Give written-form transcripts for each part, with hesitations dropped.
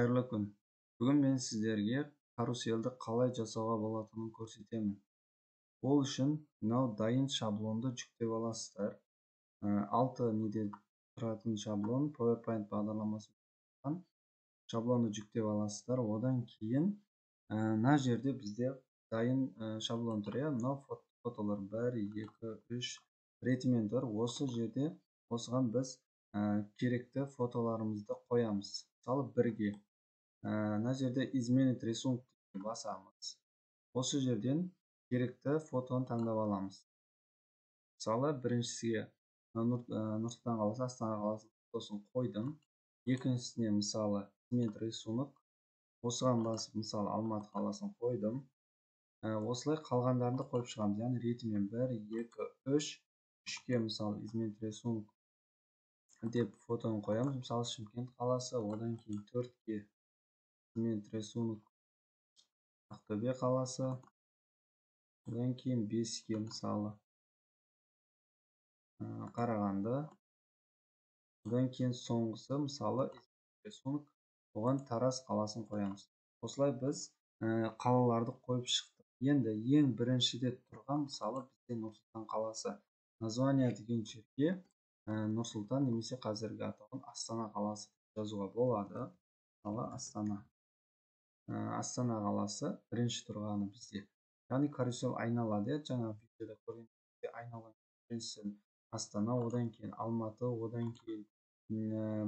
Қайырлы күн! Бүгін мен сіздерге карусельді қалай жасауға болатынын көрсетемін. Ол үшін мынау дайын шаблонды жүктеп аласыздар. 6 неде тұратын шаблон, PowerPoint бағдарламасы шаблонды жүктеп аласыздар. Одан кейін мына жерде бізде дайын шаблон тұр, иә, мынау фотолар 1, 2, 3 ретімен тұр. Осы жерде осыған біз керекті фотоларымызды қоямыз. Мысалы, бірге мына жерде изменить рисунок басамыз. Осы жерден керекті фотоны таңдап аламыз. Мысалы, біріншісіне Нұр-Сұлтан қаласы, Астана қаласы фотосын қойдым. Екіншісіне, мысалы, изменить рисунок, осыған басып, мысалы, Алматы қаласын қойдым. Осылай қалғандарын да қойып шығамыз. Яғни ретімен 1, 2, 3, 3-ке, мысалы, изменить рисунок деп фотоны қоямыз. Мысалы, Шымкент қаласы, одан кейін 4-ке изменить рисунок Ақтөбе қаласы, одан кейін 5-ке, мысалы, Қарағанды, одан кейін соңғысы, мысалы, рисунок, оған Тараз қаласын қоямыз. Осылай біз қалаларды қойып шықтық. Енді ең біріншіде тұрған, мысалы, бізде Нұр-Сұлтан қаласы. Название деген жерге Нұр-Сұлтан немесе қазіргі атауын Астана қаласы жазуға болады. Мысалы, Астана. Астана қаласы бірінші тұрғаны бізде. Яғни карусель айналады, жаңа видеода көрген айналған біріншісі Астана, одан кейін Алматы, одан кейін,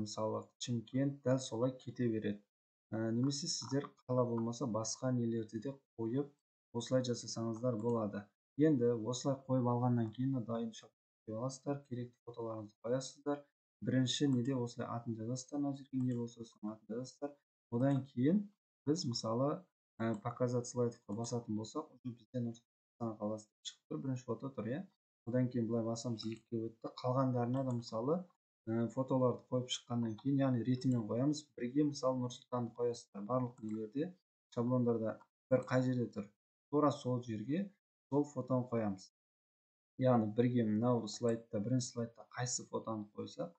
мысалы, Шымкент, дәл солай кете береді. Немесе сіздер қала болмаса басқа нелерді де қойып осылай жасасаңыздар болады. Енді осылай қойып алғаннан кейін дайын шаблон аласыздар, керекті фотоларыңызды қоясыздар. Бірінші неде осылай атын жазасыздар, мына жерге не болса соның атын жазасыздар. Одан кейін біз, мысалы, показать слайдқа басатын болсақ, уже бізде Нұр-Сұлтан қаласы шығып тұр, бірінші фото тұр, иә. Одан кейін былай басамыз, 2-ге өтті. Қалғандарына да, мысалы, фотоларды қойып шыққаннан кейін, яғни ретімен қоямыз. Бірге, мысалы, Нұр-Сұлтанды қоясыздар. Барлық нелерде, шаблондарда бір қай жерде тұр, тура сол жерге сол фотоны қоямыз. Яғни бірге мынау слайдта, бірінші слайдта қайсы фотоны қойсақ,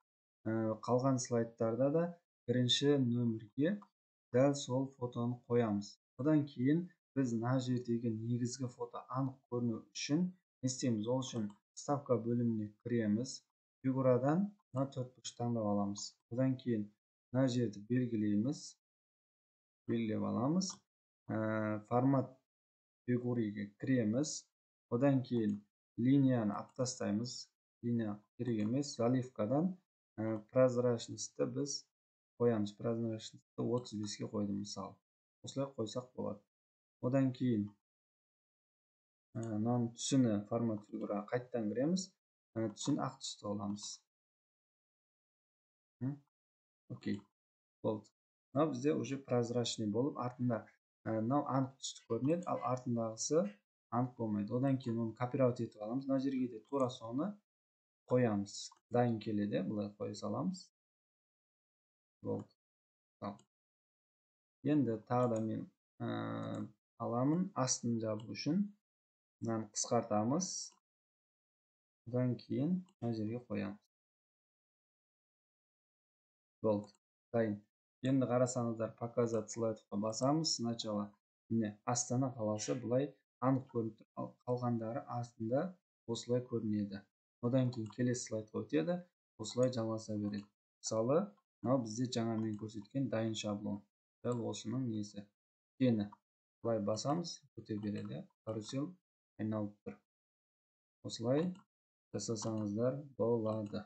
қалған слайдтарда да бірінші нөмірге дәл сол фотоны қоямыз. Одан кейін біз мына жердегі негізгі фото анық көріну үшін не істейміз? Ол үшін вставка бөліміне кіреміз. Фигурадан мына төртбұрыш таңдап аламыз. Одан кейін мына жерді белгілейміз. Белгілеп аламыз. Формат фигурыға кіреміз. Одан кейін линияны алып тастаймыз. Линия керек емес. Заливкадан прозрачностьті біз қоямыз. Прозрачностьті 35-ке қойдым, мысалы. Осылай қойсақ болады. Одан кейін мынаның түсіні формат фигураға қайтадан кіреміз. Түсін ақ түсті аламыз. Окей, болды. Мынау бізде уже прозрачный болып, артында мынау анық түсті көрінеді, ал артындағысы анық болмайды. Одан кейін оны копировать етіп аламыз. Мына жерге де тура соны қоямыз. Дайын келеді, былай қоя саламыз. Болды. Енді тағы да мен аламын. Астын жабу үшін мынаны қысқартамыз. Одан кейін мына жерге қоямыз. Болды. Дайын. Енді қарасаңыздар, показать слайдқа басамыз. Сначала міне Астана қаласы былай анық көрініп тұр, ал қалғандары астында осылай көрінеді. Одан кейін келесі слайдқа өтеді, осылай жалғаса береді. Мысалы, мынау бізде жаңа мен көрсеткен дайын шаблон. Дәл осының несі. Кені былай басамыз, өте береді. Карусель айналып тұр. Осылай жасасаңыздар болады.